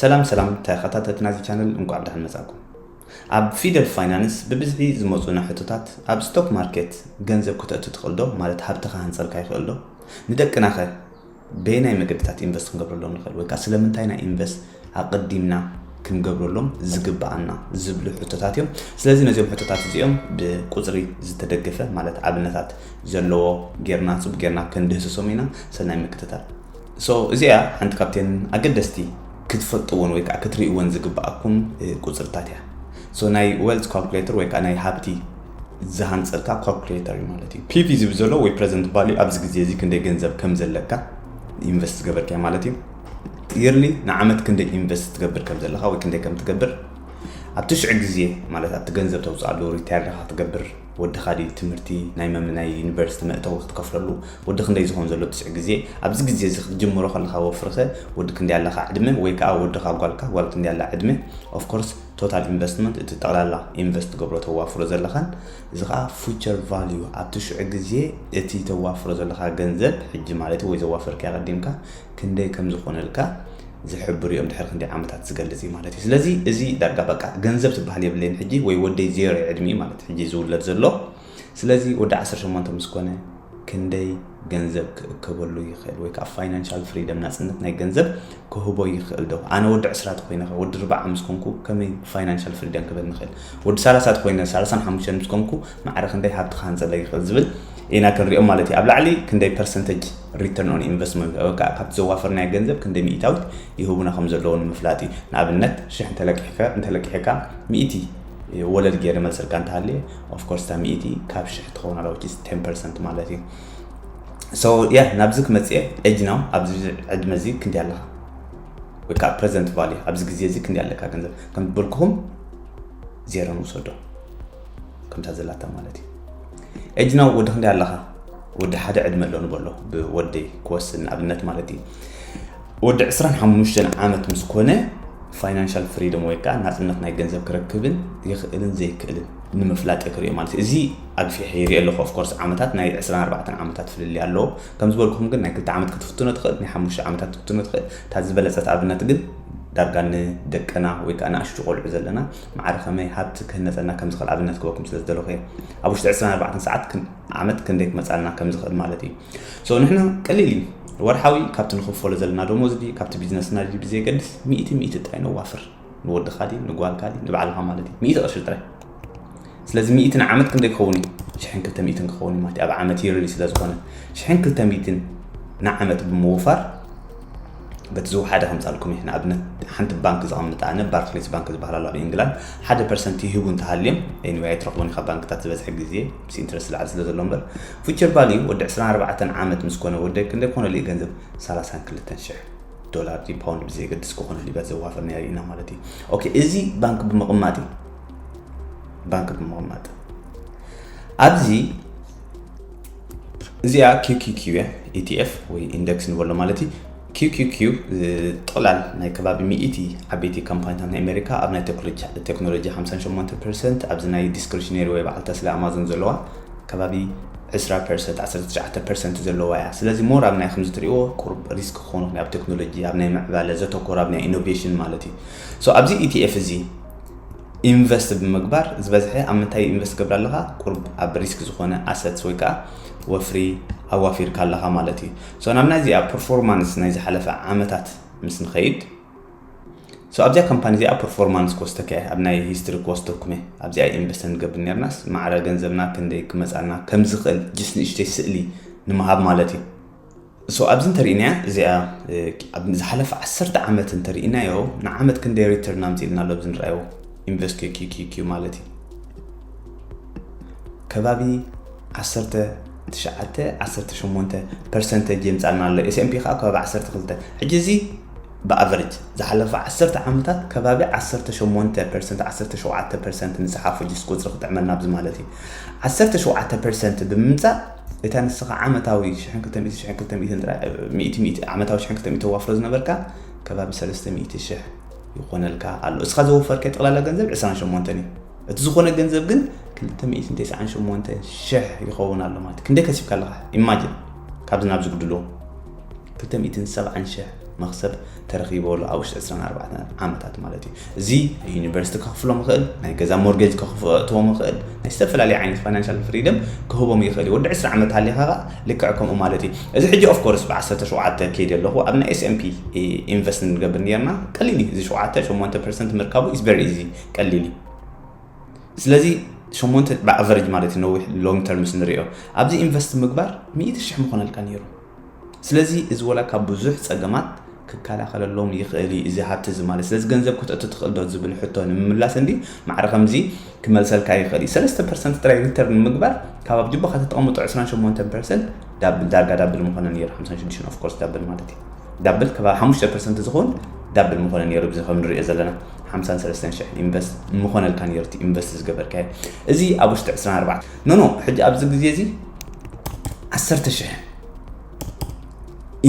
ሰላም ሰላም ተኸታተልትና እዚ ቻነል፣ እንኳዕ ብደሓን መጻእኩም። ኣብ ፊደል ፋይናንስ ብብዝሒ ዝመጹና ሕቶታት፣ ኣብ ስቶክ ማርኬት ገንዘብ ክተእቱ ትኽእል ዶ? ማለት ሃብትኻ ሃንጸልካ ይኽእል ዶ? ንደቅናኸ በየናይ መገድታት ኢንቨስት ክንገብረሎም ንኽእል? ወይ ከዓ ስለምንታይ ኢና ኢንቨስት ኣቐዲምና ክንገብረሎም ዝግብኣና ዝብሉ ሕቶታት እዮም። ስለዚ ነዚኦም ሕቶታት እዚኦም ብቁፅሪ ዝተደገፈ፣ ማለት ኣብነታት ዘለዎ ጌርና፣ ፅቡቅ ጌርና ክንድህስሶም ኢና። ሰናይ ምክትታል። So እዚኣ ሓንቲ ካብተን ኣገደስቲ ክትፈልጥዎን ወይ ከዓ ክትርእይዎን ዝግብኣኩም ቁፅርታት እያ። So ናይ ዌልዝ ካልኩሌተር ወይ ከዓ ናይ ሃብቲ ዝሃንፀልካ ካልኩሌተር እዩ ማለት እዩ። ፒቪ ዝብል ዘሎ ወይ ፕሬዘንት ቫልዩ ኣብዚ ግዜ እዚ ክንደይ ገንዘብ ከም ዘለካ ኢንቨስት ዝገበርካዮ ማለት እዩ። ይርሊ ንዓመት ክንደይ ኢንቨስት ትገብር ከም ዘለካ ወይ ክንደይ ከም ትገብር ኣብቲ ሽዑ ግዜ ማለት ኣብቲ ገንዘብ ተውፅኣሉ ሪታየር ዲኻ ክትገብር ወድኻ ድዩ ትምህርቲ ናይ መም ናይ ዩኒቨርሲቲ መእተዊ ክትከፍለሉ ወዲ ክንደይ ዝኸውን ዘሎ ትስዕ ግዜ ኣብዚ ግዜ እዚ ክትጅምሮ ከለካ ወፍርኸ ወዲ ክንደይ ኣለካ ዕድመ ወይ ከዓ ወድኻ ጓልካ ጓል ክንደይ ኣላ ዕድመ of course total investment እቲ ጠቕላላ ኢንቨስት ትገብሮ ተዋፍሮ ዘለኻን እዚ ከዓ future value ኣብቲ ሽዑ ግዜ እቲ ተዋፍሮ ዘለካ ገንዘብ ሕጂ ማለት ወይ ዘዋፈርካ ቀዲምካ ክንደይ ከም ዝኾነልካ ዝሕብር እዮም ድሕሪ ክንደይ ዓመታት ዝገልጽ እዩ ማለት እዩ። ስለዚ እዚ ዳርጋ በቃ ገንዘብ ትበሃል የብለይን ሕጂ ወይ ወደይ ዜሮ ዕድሚ ማለት ሕጂ ዝውለድ ዘሎ። ስለዚ ወዲ ዓሰርተ ሸሞንተ ምስ ኮነ ክንደይ ገንዘብ ክእከበሉ ይኽእል ወይ ከዓ ፋይናንሻል ፍሪደም ናፅነት ናይ ገንዘብ ክህቦ ይኽእል ዶ? ኣነ ወዲ ዕስራ ተኮይነ ወዲ ርባዓ ምስ ኮንኩ ከመይ ፋይናንሻል ፍሪደም ክበል ንኽእል? ወዲ ሰላሳ ተኮይነ ሰላሳን ሓሙሽተን ምስ ኮንኩ ማዕረ ክንደይ ሃብቲ ክሃንፀለይ ይኽእል ዝብል ኢና ክንሪኦም ማለት እዩ። ኣብ ላዕሊ ክንደይ ፐርሰንቴጅ return on investment ወይ ከዓ ካብቲ ዘዋፈርናዮ ገንዘብ ክንደይ ሚእታዊት ይህቡና ከም ዘለዉ ንምፍላጥ እዩ። ንኣብነት ሽሕ እንተለቂሕካ እንተለቂሕካ ሚእቲ ወለድ ገይረ መልሰልካ እንተሃልየ of course እታ ሚእቲ ካብ ሽሕ ትኸውን ኣላ which is ten percent ማለት እዩ። So yeah ናብዚ ክመፅእ እየ። Age now ኣብዚ ዕድመ እዚ ክንደይ ኣለካ ወይ ከዓ present value ኣብዚ ግዜ እዚ ክንደይ ኣለካ ገንዘብ ከም ዝበልኩኹም ዜሮ ንውሰዶ ከምታ ዘላታ ማለት እዩ። Age now ወዲ ክንደይ ኣለካ? ወዲ ሓደ ዕድመ ኣሎ ንበሎ ብወደይ ክወስድ ንኣብነት ማለት እዩ። ወዲ ዕስራን ሓሙሽተን ዓመት ምስ ኮነ ፋይናንሻል ፍሪደም ወይ ከዓ ናፅነት ናይ ገንዘብ ክረክብን ይኽእልን ዘይክእልን ንምፍላጥ ክሪኦ ማለት እዩ። እዚ ኣግፊሐ ይሪኦ ኣለኹ። Of course ዓመታት ናይ ዕስራን ኣርባዕተን ዓመታት ፍልልይ ኣለዎ። ከም ዝበልኩኹም ግን ናይ ክልተ ዓመት ክትፍትኖ ትኽእል፣ ናይ ሓሙሽተ ዓመታት ክትፍትኖ ትኽእል። እታ ዝበለፀት ኣብነት ግን ዳርጋ ንደቅና ወይ ከዓ ንኣሽቱ ቆልዑ ዘለና ማዕረ ከመይ ሃብቲ ክህነፀልና ከም ዝኽእል ኣብነት ክበኩም ስለ ዝደለኹ እየ። ኣብ ውሽጢ ዕስራን ኣርባዕተን ሰዓት ክን- ዓመት ክንደይ ክመፃልና ከም ዝኽእል ማለት እዩ። So ንሕና ቀሊል እዩ ወርሓዊ ካብቲ ንኽፈሎ ዘለና ደሞዝ ድዩ ካብቲ ቢዝነስና ድዩ ብዘየገድስ ሚእቲ ሚእቲ ጥራይ ነዋፍር። ንወድኻ ድዩ ንጓልካ ድዩ ንባዕልኻ ማለት እዩ። ሚእቲ ቅርሺ ጥራይ። ስለዚ ሚእቲ ንዓመት ክንደይ ክኸውን እዩ? ሽሕን ክልተ ሚእትን ክኸውን እዩ ማለት እዩ። ኣብ ዓመት ይርሊ ስለ ዝኾነ ሽሕን ክልተ ሚእትን ንዓመት ብምውፋር በቲ ዝወሓደ ከምፃልኩም እየ። ንኣብነት ሓንቲ ባንክ ዘቐምጣ ኣነ ባርክሌስ ባንክ ዝበሃል ኣሎ ኣብ ኢንግላንድ ሓደ ፐርሰንት ይህቡ እንተሃልዮም anyway ኣይትረኽቦን ኢኻ ባንክታት ዝበዝሐ ግዜ ምስ ኢንትረስት ላዕሊ ስለ ዘሎ እምበር future value ወዲ ዕስራን ኣርባዕተን ዓመት ምስ ኮነ ወደይ ክንደይ ኮነሉ እዩ ገንዘብ ሰላሳን ክልተን ሽሕ ዶላር ድዩ ፓውንድ ብዘየገድስ ክኾነሉ እዩ በቲ ዘዋፈርናዮ ኢና ማለት እዩ። ኦኬ እዚ ባንክ ብምቕማጥ እዩ። ባንክ ብምቕማጥ ኣብዚ እዚኣ ኪውኪውኪው እያ። ኢቲኤፍ ወይ ኢንደክስ ንበሎ ማለት እዩ። ኪውኪውኪው ጥቕላል ናይ ከባቢ ሚእቲ ዓበይቲ ካምፓኒታት ናይ ኣሜሪካ ኣብ ናይ ቴክኖሎጂ ሓምሳን ሸሞንተ ፐርሰንት ኣብዚ ናይ ዲስክሪሽነሪ ወይ በዓል ተስላ ኣማዞን ዘለዋ ከባቢ ዕስራ ፐርሰንት ዓሰርተ ትሽዓተ ፐርሰንት ዘለዋ እያ። ስለዚ ሞር ኣብ ናይ ከምዚ ትሪእዎ ቁሩብ ሪስክ ክኾኑ ናይ ኣብ ቴክኖሎጂ ኣብ ናይ ምዕባለ ዘተኮር ኣብ ናይ ኢኖቬሽን ማለት እዩ። So ኣብዚ ኢቲኤፍ እዚ ኢንቨስት ብምግባር ዝበዝሐ ኣብ ምንታይ ኢንቨስት ገብር ኣለኻ? ቁሩብ ኣብ ሪስክ ዝኾነ ኣሰትስ ወይ ከዓ ወፍሪ ኣዋፊርካ ኣለኻ ማለት እዩ። So ናብ ናይዚኣ ፐርፎርማንስ ናይ ዝሓለፈ ዓመታት ምስ ንኸይድ So ኣብዚኣ ካምፓኒ እዚኣ ፐርፎርማንስ ክወስደካ እየ ኣብ ናይ ሂስትሪ ክወስደኩም እየ ኣብዚኣ ኢንቨስት ንገብር ነርናስ ማዕረ ገንዘብና ክንደይ ክመፃና ከም ዝኽእል ጅስ ንእሽተይ ስእሊ ንምሃብ ማለት እዩ። So ኣብዚ እንተሪእናያ እዚኣ ዝሓለፈ ዓሰርተ ዓመት እንተሪእናዮ ንዓመት ክንደይ ሪተርን ኣምፂልና ኣሎ ኣብዚ ንረኣዮ ኢንቨስት ኪኪኪ ማለት እዩ ከባቢ ዓሰርተ ትሽዓተ ዓሰርተ ሸሞንተ ፐርሰንተጅ የምፃልና ኣሎ። S&P ከዓ ከባቢ ዓሰርተ ክልተ። ሕጂ እዚ ብኣቨሬጅ ዝሓለፈ ዓሰርተ ዓመታት ከባቢ ዓሰርተ ሸሞንተ ፐርሰንት ዓሰርተ ሸውዓተ ፐርሰንት ንፅሓፎ ጅስ ቁፅሪ ክጥዕመልና ኣብዚ ማለት እዩ። ዓሰርተ ሸውዓተ ፐርሰንት ብምምፃእ እታ ንስኻ ዓመታዊ ሽሕን ክልተ ሚእቲ ሽሕን ክልተ ሚእትን ጥራይ ሚእቲ ሚእቲ ዓመታዊ ሽሕን ክልተ ሚእቲ ተዋፍሮ ዝነበርካ ከባቢ ሰለስተ ሚእቲ ሽሕ ይኾነልካ ኣሎ። እስኻ ዘወፈርከ ጠቕላላ ገንዘብ ዕስራን ሸሞንተን እዩ። እቲ ዝኾነ ገንዘብ ግን ክልተ ሚእትን ተስዓን ሸሞንተ ሽሕ ይኸውን ኣሎ ማለት እዩ። ክንደይ ከሲብካ ኣለኻ? ኢማጅን ካብዚ ናብዚ ጉድሎ ክልተ ሚእትን ሰብዓን ሽሕ መኽሰብ ተረኺበሉ ኣብ ውሽጢ ዕስራን ኣርባዕተን ዓመታት ማለት እዩ። እዚ ዩኒቨርሲቲ ከኽፍሎም ይኽእል፣ ናይ ገዛ ሞርጌጅ ከኽፍቶም ይኽእል፣ ናይ ዝተፈላለዩ ዓይነት ፋይናንሻል ፍሪደም ክህቦም ይኽእል እዩ። ወዲ ዕስራ ዓመት ሃሊኻ ኸዓ ልክዕ ከምኡ ማለት እዩ። እዚ ሕጂ ኦፍኮርስ ብ ዓሰርተ ሸውዓተ ከይደ ኣለኹ ኣብ ናይ S&P ኢንቨስት ንገብር ነርና። ቀሊል እዩ። እዚ ሸውዓተ ሸሞንተ ፐርሰንት ምርካቡ is very easy፣ ቀሊል እዩ። ስለዚ ሸሞንተ ብኣቨሬጅ ማለት እዩ፣ ነዊሕ ሎንግ ተርምስ ንሪኦ ኣብዚ ኢንቨስት ምግባር ሚእቲ ሽሕ ምኾነልካ ነይሩ። ስለዚ እዚ ወላ ካብ ብዙሕ ጸገማት ክከላኸለሎም ይኽእል እዩ እዚ ሃብቲ እዚ ማለት። ስለዚ ገንዘብ ክትእቱ ትኽእል ዶ ዝብል ሕቶ ንምምላስ እንዲ ማዕረ ከምዚ ክመልሰልካ ይኽእል እዩ። ሰለስተ ፐርሰንት ጥራይ ሪተርን ምግባር ካብ ኣብ ጅቦኻ ተተቐምጦ ዕስራን ሸሞንተን ፐርሰንት ዳብል፣ ዳርጋ ዳብል ምኾነ ነይሩ። ሓምሳን ሽዱሽተን ኦፍኮርስ ዳብል ማለት እዩ። ዳብል ከባቢ ሓሙሽተ ፐርሰንት ዝኸውን ዳብል ምኾነ ነይሩ። ብዚ ከም ንሪኦ ዘለና ሓምሳን ሰለስተን ሽሕ ኢንቨስት ምኾነልካ ነይሩ እቲ ኢንቨስት ዝገበርካዮ። እዚ ኣብ ውሽጢ ዕስራን ኣርባዕተን ኖ ኖ ሕጂ ኣብዚ ግዜ እዚ ዓሰርተ ሽሕ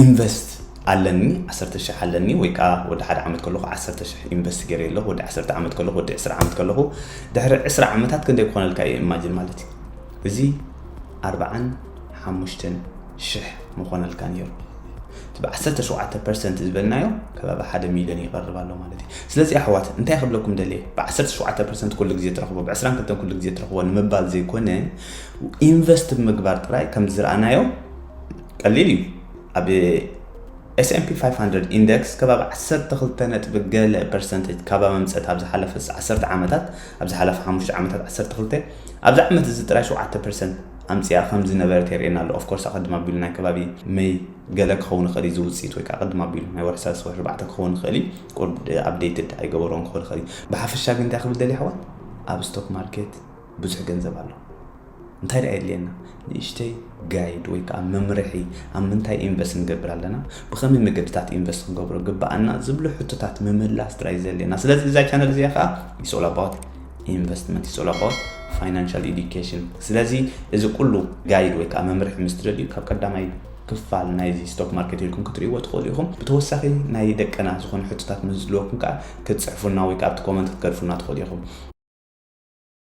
ኢንቨስት ኣለኒ፣ ዓሰርተ ሽሕ ኣለኒ፣ ወይ ከዓ ወዲ ሓደ ዓመት ከለኹ ዓሰርተ ሽሕ ኢንቨስት ገይረ ኣለኹ፣ ወዲ ዓሰርተ ዓመት ከለኹ፣ ወዲ ዕስራ ዓመት ከለኹ፣ ድሕሪ ዕስራ ዓመታት ክንደይ ክኾነልካ እዩ ኢማጂን ማለት እዩ። እዚ ኣርባዓን ሓሙሽተን ሽሕ ምኾነልካ ነይሩ። እቲ ብ ዓሰርተ ሸውዓተ ፐርሰንት ዝበልናዮ ከባቢ ሓደ ሚልዮን ይቐርብ ኣሎ ማለት እዩ። ስለዚ ኣሕዋት እንታይ ክብለኩም ደልየ፣ ብ ዓሰርተ ሸውዓተ ፐርሰንት ኩሉ ግዜ ትረኽቦ፣ ብ ዕስራን ክልተን ኩሉ ግዜ ትረኽቦ ንምባል ዘይኮነ ኢንቨስት ብምግባር ጥራይ ከም ዝረኣናዮ ቀሊል እዩ። ኣብ S&P ፋይቭ ሃንድረድ ኢንደክስ ከባቢ ዓሰርተ ክልተ ነጥቢ ገለ ፐርሰንቴጅ ካብ ኣምፀት ኣብ ዝሓለፈ ዓሰርተ ዓመታት፣ ኣብ ዝሓለፈ ሓሙሽተ ዓመታት ዓሰርተ ክልተ፣ ኣብዚ ዓመት እዚ ጥራይ ሸውዓተ ፐርሰንት ኣምፅኣ ከም ዝነበረት የርእየና ኣሎ። ኦፍኮርስ ኣቐድም ኣቢሉ ናይ ከባቢ መይ ገለ ክኸውን ይኽእል እዩ፣ እዚ ውፅኢት ወይ ከዓ ኣቐድም ኣቢሉ ናይ ወርሒ ሰለስተ ወይ ኣርባዕተ ክኸውን ይኽእል እዩ። ቁርብ ኣፕዴትድ ኣይገበሮን ክኸውን ይኽእል እዩ። ብሓፈሻ ግን እንታይ ክብል ደልየ ኣሕዋት፣ ኣብ ስቶክ ማርኬት ብዙሕ ገንዘብ ኣሎ። እንታይ ደኣ የድልየና? ንእሽተይ ጋይድ ወይ ከዓ መምርሒ፣ ኣብ ምንታይ ኢንቨስት ንገብር ኣለና፣ ብኸመይ መገድታት ኢንቨስት ክንገብሮ ግብኣና ዝብሉ ሕቶታት ምምላስ ጥራይ ዘድልየና። ስለዚ እዛ ቻነል እዚኣ ከዓ it's all about investment, it's all about financial education። ስለዚ እዚ ኩሉ ጋይድ ወይ ከዓ መምርሒ ምስ ትደልዩ ካብ ቀዳማይ ክፋል ናይዚ ስቶክ ማርኬት ኢልኩም ክትርእይዎ ትኽእሉ ኢኹም። ብተወሳኺ ናይ ደቀና ዝኾኑ ሕቶታት ምስ ዝህልወኩም ከዓ ክትፅሕፉና ወይ ከዓ ኣብቲ ኮመንት ክትገድፉና ትኽእሉ ኢኹም።